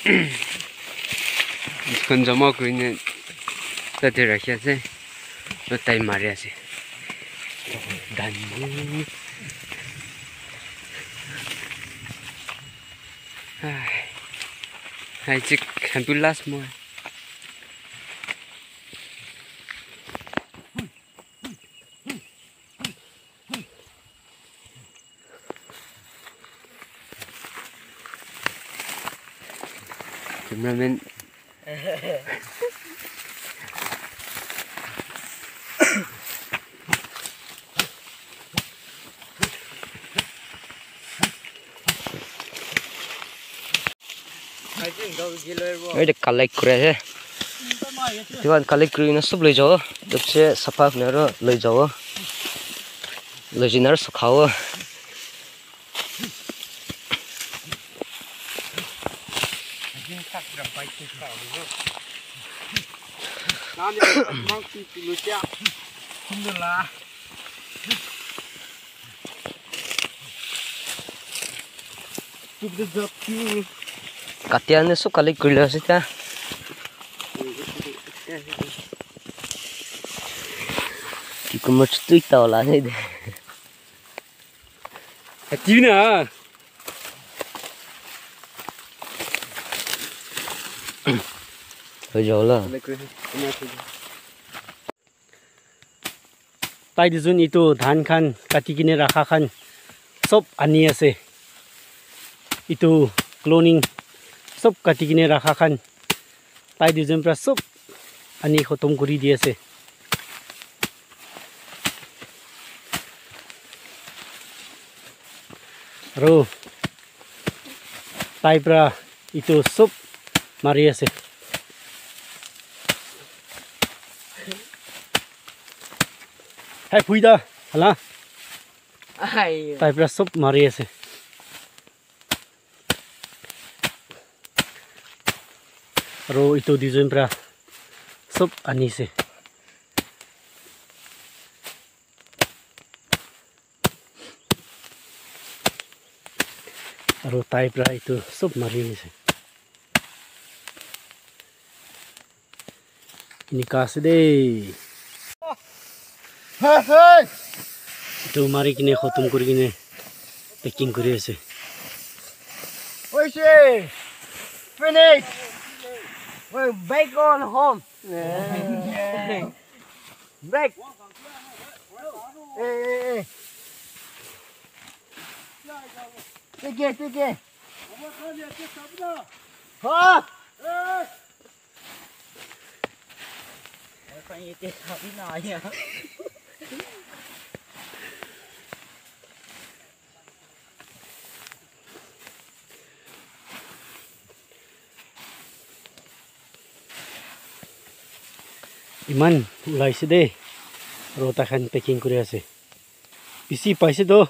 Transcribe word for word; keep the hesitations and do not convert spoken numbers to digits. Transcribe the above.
Etu khan jama kuri kena tate rakhi ase. Aru tai mari ase. Dan. Hai. Hai, chik, hampu last mo. Cameraman. Yate collect kuri ase. Etu khan collect kuri kena sob loi jabo. Topse sapha kuri na aru loi jabo. Loi jai na aru sukhabo. Katia ne sob collect kuri loi ase ta. Cucumber chutu ekta ola ase de. Tina. Hoi jabo la. Tai duijon etu dhan khan kati kene rakha khan sob ani ase. Etu cloning sob kati kene rakha khan tai duijon para sob ani khotom kuri di ase. Aru tai para etu sob mari ase. Hai, phui da, hala. Ai. Tai para sob mari ase. Aru etu duijon para sob ani ase. Aru tai para etu sob mari ase. Enika ase de. Hey, hey. Etu mari kene khotom kuri kene packing kuri ase. Oishe. Finish. We're back on home. Back. Hey, hey, hey. Tike, tike. Ha. Eman ulaise de, aru tai khan packing kuri ase. Bishi paise toh,